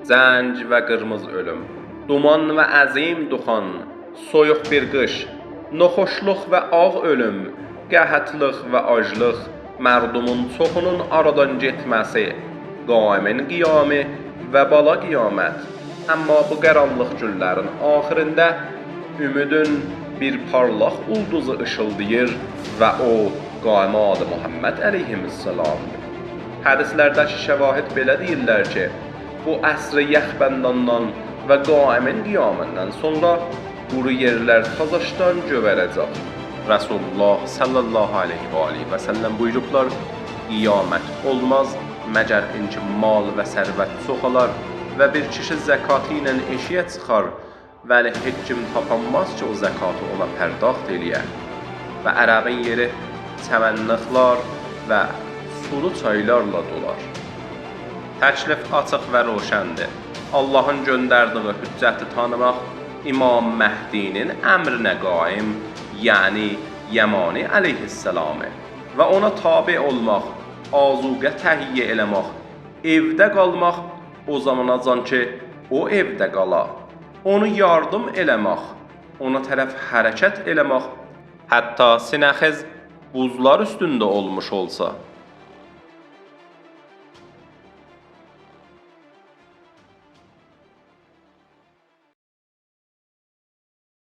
Zənc və qırmızı ölüm, duman və əzim duxan, soyuq bir qış, noxoşluq və ağ ölüm, qəhətlıq və aclıq, mərdumun çoxunun aradan getməsi, qaimin qiyamı və bala qiyamət. Amma bu qaranlıq günlərin axirində ümidin bir parlaq ulduzu işıldayır və o qaim adı Muhammed əleyhissalamdır. Hədislərdəki şəvahid belə deyirlər ki, bu əsri yəxbəndandan və qaimin qiyamından sonra quru yerlər tazaşdan gövərəcək. Rasulullah sallallahu aleyhi və alihi və səlləm buyurublar, qiyamət olmaz, məgər inki mal və sərvət çoxalar və bir kişi zəkatı ilə eşiyə çıxar, vəli heç kim tapanmaz ki, o zəkatı ona pərdaxt eləyə. Və ərəbin yeri çəmənliqlar və sulu çaylarla dolar. Təklif açıq və roşəndir. Allahın göndərdiyi hüccəti tanımaq İmam Məhdinin əmrinə qaim, yəni Yəmani əleyhissalamı və ona tabe olmaq, azuqə təhiyyə eləmək, evdə qalmaq o zamanacan ki, o evdə qala, onu yardım eləmək, ona tərəf hərəkət eləmək, hətta sinəxiz buzlar üstündə olmuş olsa.